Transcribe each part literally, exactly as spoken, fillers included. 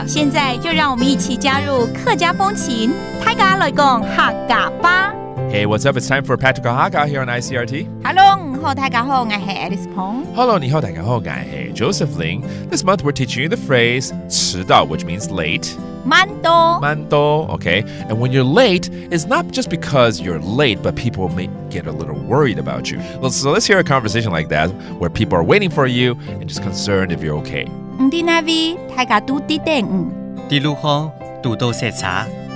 現在就讓我們一起加入客家風情，大家來講客家話。 Hey, what's up? It's time for Practical Hakka here on I C R T. Hello，你好，大家好，我係Alice Pong。 Hello, 你好，大家好，我係Joseph Ling. This month we're teaching you the phrase 遲到, which means late. 慢到。 慢到, okay? And when you're late, it's not just because you're late, but people may get a little worried about you. Well, so let's hear a conversation like that, where people are waiting for you and just concerned if you're okay. 你在哪位？大家都在等你。在路項堵到塞車，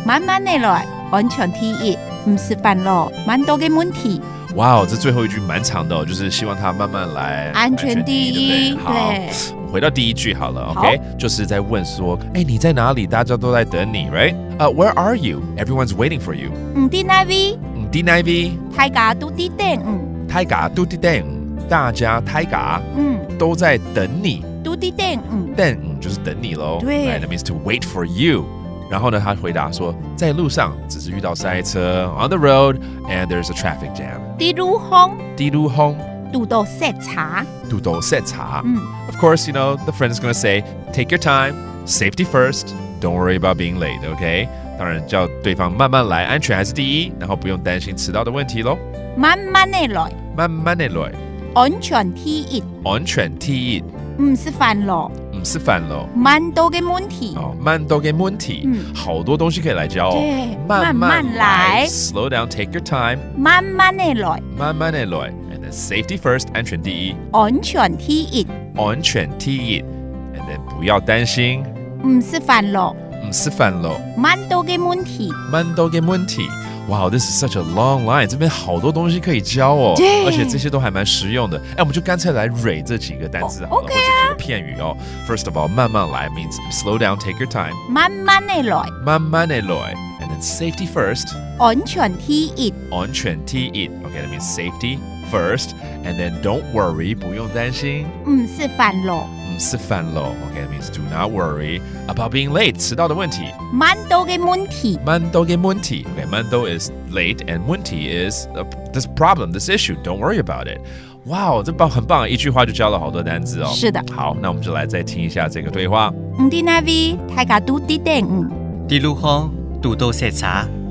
慢慢仔來，安全第一，毋使煩惱慢到个問題。 Wow, 這最後一句蠻長的哦，就是希望他慢慢來，安全第一，安全第一，對不對？好，對。 我們回到第一句好了好。 ，OK？就是在問說，哎，你在哪裡？大家都在等你，right？呃，Where are you? Everyone's waiting for you. 你在哪位？你在哪位？大家都在等你。大家都在等你，大家大家嗯，都在等你，都在等你。等你就是等你喽。對。 Right, that means to wait for you. 然後呢，他回答說，在路上只是遇到塞車，on the road and there's a traffic jam. 在路項，在路項堵到塞車。堵到塞車。嗯。 Of course, you know, the friend is gonna say, take your time, safety first, don't worry about being late, okay? 當然叫對方慢慢來，安全還是第一，然後不用擔心遲到的問題咯。慢慢仔來，慢慢仔來，安全第一，安全第一，毋使煩惱毋使煩惱。慢到个問題。哦，慢到个問題，嗯。好多東西可以來教哦。對，慢慢來慢慢來。 slow down, take your time，慢慢仔來，慢慢仔來，and then safety first，安全第一，安全第一，安全第一，and then 不要擔心，毋使煩惱毋使煩惱。慢到个問題。慢到个問題。Wow, this is such a long line. 這邊好多東西可以教哦，對。而且這些都還蠻實用的。哎，我們就乾脆來蕊這幾個單詞好了，哦，OK啊。或者這幾個片語哦。First of all，慢慢來 means slow down, take your time，慢慢仔來，慢慢仔來，and then safety first，安全第一，安全第一。Okay, that means safety first, and then don't worry，不用擔心，毋使煩惱毋使煩惱。Okay, that means do not worry about being late，遲到的問題。慢到个問題。慢到个問題。Okay, 慢到 is late and 問題 is uh, this problem, this issue. Don't worry about it. Wow，這棒很棒，一句話就教了好多單詞哦。是的。好，那我們就來再聽一下這個對話。你在哪位？大家都在等你。在路項堵到塞車，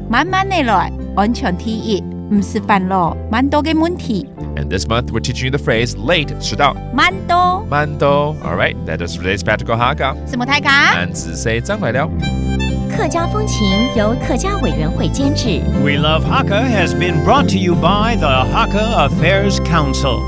慢慢仔來，安全第一，毋使煩惱慢到个問題。 And this month we're teaching you the phrase late，遲到。慢到。 慢到。All right, that is today's practical Hakka。承蒙大家。恁仔細，正來尞。客家風情由客家委員會監製。 We Love Hakka has been brought to you by the Hakka Affairs Council.